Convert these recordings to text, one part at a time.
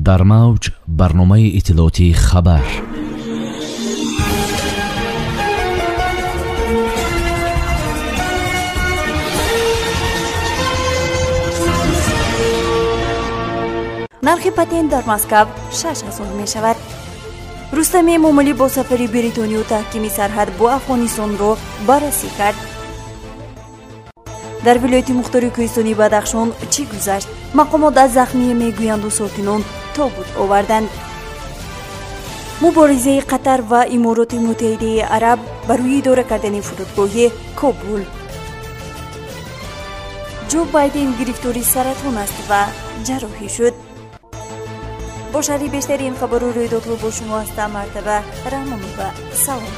Дар мавҷ барномаи иттилоотии хабар. Нархи патент дар Москав 6000 мешавад. Рустами Эмомалӣ бо сафари Бритониё таҳкими сарҳад бо Афғонистонро баррасӣ кард. Дар вилояти мухтори кӯҳистони Бадахшон чӣ гузашт? Мақомот аз захмие мегӯянду сокинон тобут оварданд. Муборизаи Қатар ва Имороти Муттаҳидаи Араб барои идора кардани фурудгоҳи Кобул. Ҷо Байден гирифтори саратон аст ва ҷарроҳӣ шуд. Бо шарҳи бештари ин хабару рӯйдодҳо бо шумо ҳастам Мартаба Раҳмонова. Салом.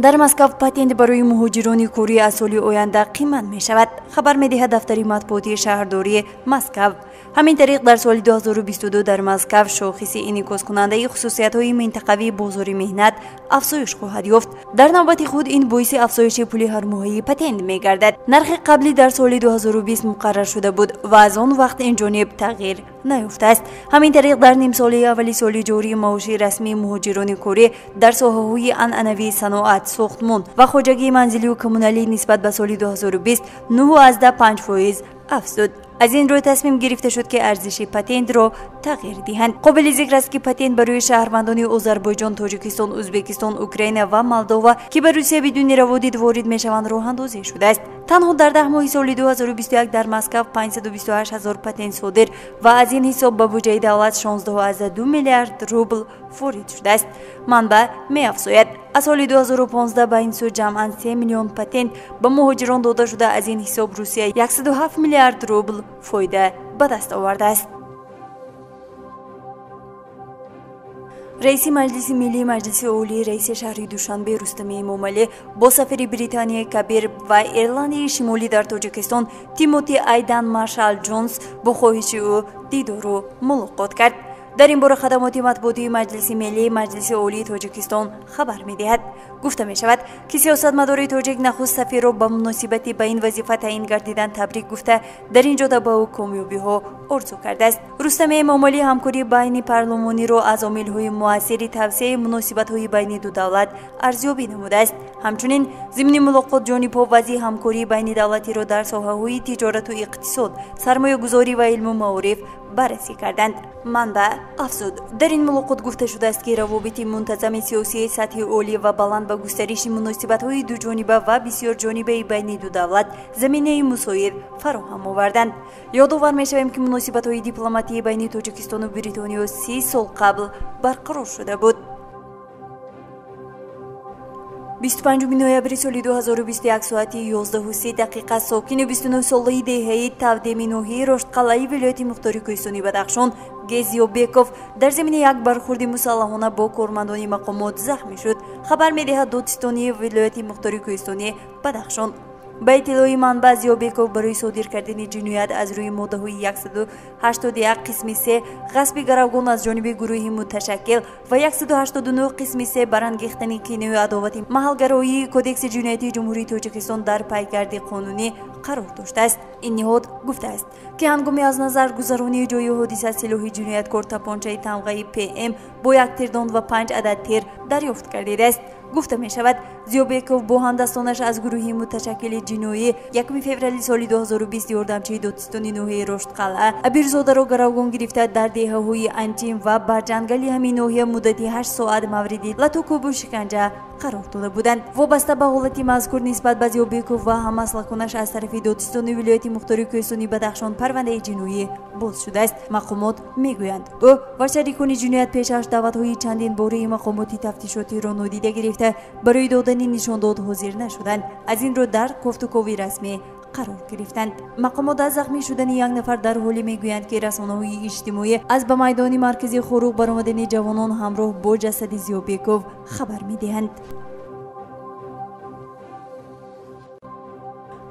Дар Москав патент барои муҳоҷирони корӣ аз соли оянда қимат мешавад, хабар медиҳад дафтари матбуотии шаҳрдории Москав. Ҳамин тариқ дар соли 2022 дар Москав шохиси инъикоскунандаи хусусиятҳои минтақавии бозори меҳнат афзоиш хоҳад ёфт. Дар навбати худ ин боиси афзоиши пули ҳармоҳаи патент мегардад. Нархи қаблӣ дар соли 2020 муқаррар шуда буд ва аз он вақт ин ҷониб тағйир наёфтааст. Ҳамин тариқ дар нимсолаи аввали соли ҷорӣ маоши расмии муҳоҷирони корӣ дар соҳаҳои анъанавии саноат, сохтмон ва хоҷагии манзилию коммуналӣ нисбат ба соли 2020 9,5% афзуд. Аз ин рӯй тасмим гирифта шуд, ки арзиши патентро тағйир диҳанд. Қобили зикр аст, ки патент барои шаҳрвандони Озарбойҷон, Тоҷикистон, Ӯзбекистон, Украина ва Молдова, ки ба Русия бидуни раводид ворид мешаванд, роҳандозӣ шудааст. Танҳо дар 10 моҳи соли 2021 дар Москав 528 ҳазор патент содир ва аз ин ҳисоб ба буҷаи давлат 16,2 миллиард рубл ворид шудааст. Манбаъ меафзояд, аз соли 2015 ба ин сӯ ҷамъан 3 миллион патент ба муҳоҷирон дода шуда, аз ин ҳисоб Русия 107 миллиард рубл фоида ба даст овардааст. Раиси Маҷлиси Миллии Маҷлиси Олӣ, раиси шаҳри Душанбе Рустами Эмомалӣ бо сафари Британияи Кабир ва Ирландияи Шимолӣ дар Тоҷикистон Тимоти Айдан Маршал Ҷонс бо хоҳиши ӯ дидору мулоқот кард. Дар ин бора хадамоти матбуотии Маҷлиси Миллии Маҷлиси Олии Тоҷикистон хабар медиҳад. Гуфта мешавад, ки сиёсатмадори тоҷик нахуст сафирро ба муносибати ба ин вазифа таъин гардидан табрик гуфта, дар ин ҷода ба ӯ комёбиҳо орзу кардааст. Рустами Эмомалӣ ҳамкории байни парлумониро аз омилҳои муассири тавсеаи муносибатҳои байни ду давлат арзёбӣ намудааст. Ҳамчунин зимни мулоқот ҷонибҳо вазъи ҳамкории байни давлатиро дар соҳаҳои тиҷорату иқтисод, сармоягузорӣ ва илму маориф баррасӣ карданд. Манбаъ афзуд, дар ин мулоқот гуфта шудааст, ки равобити мунтазами сиёсии сатҳи олӣ ва баланд ба густариши муносибатҳои дуҷониба ва бисёрҷонибаи байни ду давлат заминаи мусоид фароҳам оварданд. Ёдовар мешавем, ки муносибатҳои дипломатии байни Тоҷикистону Бритониё 30 сол қабл барқарор шуда буд. 25 ноябри соли 2021 соати 11:30 сокини 29-солаи деҳаи Тавдеми ноҳияи Роштқалъаи вилояти мухтори кӯҳистони Бадахшон Гезиёбеков дар замини як бархурди мусаллаҳона бо кормандони мақомот захмӣ шуд, хабар медиҳад додситонии вилояти мухтори кӯҳистони Бадахшон. Ба иттилои манбаъ, Зиёбеков барои содир кардани ҷиноят аз рӯи моддаҳои 181 қисми 3 ғасби гаравгон аз ҷониби гурӯҳи муташаккил ва 189 қисми 3 барангехтани кинаю адовати маҳалгароии Кодекси ҷиноятии Ҷумҳурии Тоҷикистон дар пайгарди қонунӣ қарор доштааст. Ин ниҳод гуфтааст, ки ҳангоми аз назар гузаронии ҷои ҳодиса силоҳи ҷинояткор тапончаи тамғаи ПМ бо як тирдон ва 5 адад тир дарёфт гардидааст. Гуфта мешавад, Зиёбеков бо ҳамдастонаш аз гурӯҳи муташаккили ҷиноӣ 1 феврали соли 2020 ёрдамчии додситони ноҳияи Роштқалъа Абирзодаро гаравгон гирифта дар деҳаҳои Анчим ва Барҷангали ҳамин ноҳия муддати 8 соат мавриди латукӯбу шиканҷа қарор дода буданд. Вобаста ба ҳолати мазкур нисбат ба Зиёбеков ва ҳамаслаконаш аз тарафи додситони вилояти мухтори кӯҳистони Бадахшон парвандаи ҷиноӣ боз шудааст. Мақомот мегӯянд, ӯ ва шарикони ҷиноят пешаш даъватҳои чандин бораи мақомоти тафтишотиро нодида гирифта барои додани нишондод ҳозир нашуданд. Аз ин рӯ дар кофтукови расмӣ қарор гирифтанд. Мақомот аз захмӣ шудани як нафар дар ҳоле мегӯянд, ки расонаҳои иҷтимоӣ аз ба майдони маркази Хоруғ баромадани ҷавонон ҳамроҳ бо ҷасади Зиёбеков хабар медиҳанд.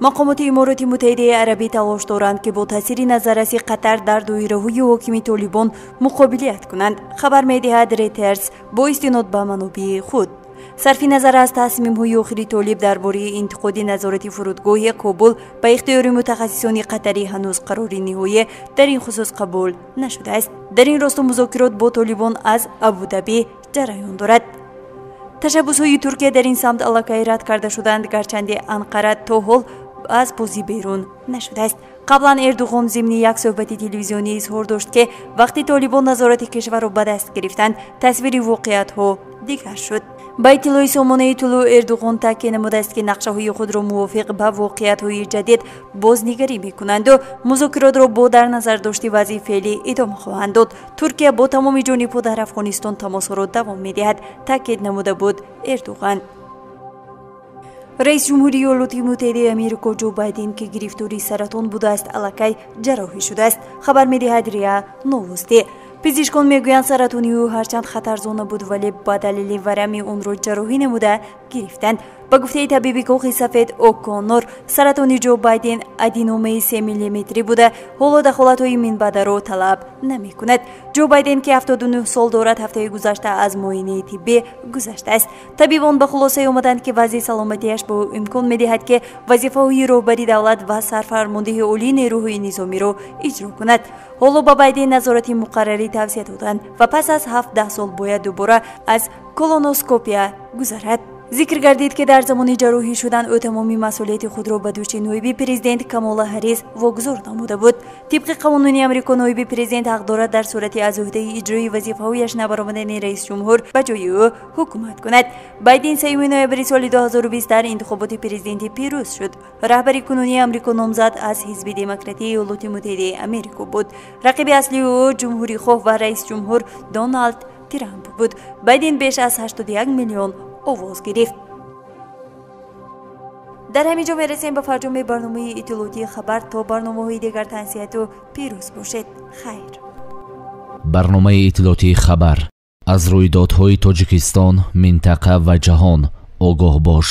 Мақомоти Имороти Муттаҳидаи Арабӣ талош доранд, ки бо таъсири назарраси Қатар дар доираҳои ҳокими Толибон муқобилият кунанд, хабар медиҳад Ретерс бо истинод ба манобеи худ. Сарфи назар аз тасмимҳои охири Толиб дар бораи интиқоди назорати фурудгоҳи Кобул ба ихтиёри мутахассисони қатарӣ, ҳанӯз қарори ниҳоӣ дар ин хусус қабул нашудааст. Дар ин росто музокирот бо Толибон аз Абудаби ҷараён дорад. Ташаббусҳои Туркия дар ин самт аллакай рад карда шуданд, гарчанде Анқара то ҳол аз бозӣ берун нашудааст. Қаблан Эрдуғон зимни як суҳбати телевизионӣ изҳор дошт, ки вақти Толибон назорати кишварро ба даст гирифтанд, тасвири воқеиятҳо дигар шуд. Ба иттилои сомонаи Тулӯъ, Эрдуғон таъкид намудааст, ки нақшаҳои худро мувофиқ ба воқеиятҳои ҷадид бознигарӣ мекунанду музокиротро бо дар назар дошти вазъи феълӣ идома хоҳанд дод. Туркия бо тамоми ҷонибҳо дар Афғонистон тамосҳоро давом медиҳад, таъкид намуда буд Эрдуған. Раис ҷумҳури Иёлоти Муттаҳидаи Америко Ҷо Байден, ки гирифтори саратон будааст, аллакай ҷарроҳӣ шудааст, хабар медиҳад РИА Новости. Пизишкон мегӯянд, саратони ӯ ҳарчанд хатарзона буд, вале ба далели варами онро ҷарроҳӣ намуда гирифтанд. Ба гуфтаи табиби Кохи Сафед О'Коннор, саратони Ҷо Байден аденомаи 3 миллиметрӣ буда, ҳоло дахолатҳои минбаъдаро талаб намекунад. Ҷо Байден, ки 79 сол дорад, ҳафтаи гузашта аз муоинаи тиббӣ гузаштааст. Табибон ба хулосае омаданд, ки вазъи саломатиаш ба ӯ имкон медиҳад, ки вазифаҳои роҳбари давлат ва сарфармондиҳи олии нерӯҳои низомиро иҷро кунад. Ҳоло ба Байден назорати муқаррарӣ тавсия доданд ва пас аз 7-10 сол бояд дубора аз колоноскопия гузарад. Зикр гардид, ки дар замони ҷарроҳӣ шудан ӯ тамоми масъулияти худро ба дӯши ноиби президент Камола Ҳаррис вогузор намуда буд. Тибқи қонуни Амрико, ноиби президент ҳақ дорад дар сурати аз ӯҳдаи иҷрои вазифаҳояш набаромадани раисҷумҳур ба ҷои ӯ ҳукумат кунад. Байден 3 ноябри соли 2020 дар интихоботи президентӣ пирӯз шуд. Раҳбари кунунии Амрико номзад аз ҳизби Демократии Иёлоти Муттаҳидаи Америко буд. Рақиби аслии ӯ ҷумҳурихоҳ ва раисҷумҳур Доналд Трамп буд. Байден беш аз 81 миллион овоз гирифт. Дар ҳамин ҷо мерасем ба фарҷоми барномаи иттилоотии хабар. То барномаҳои дигар тансиҳату пирӯз бошед. Хайр. Барномаи иттилоотии хабар аз рӯйдодҳои Тоҷикистон, минтақа ва ҷаҳон огоҳ бош.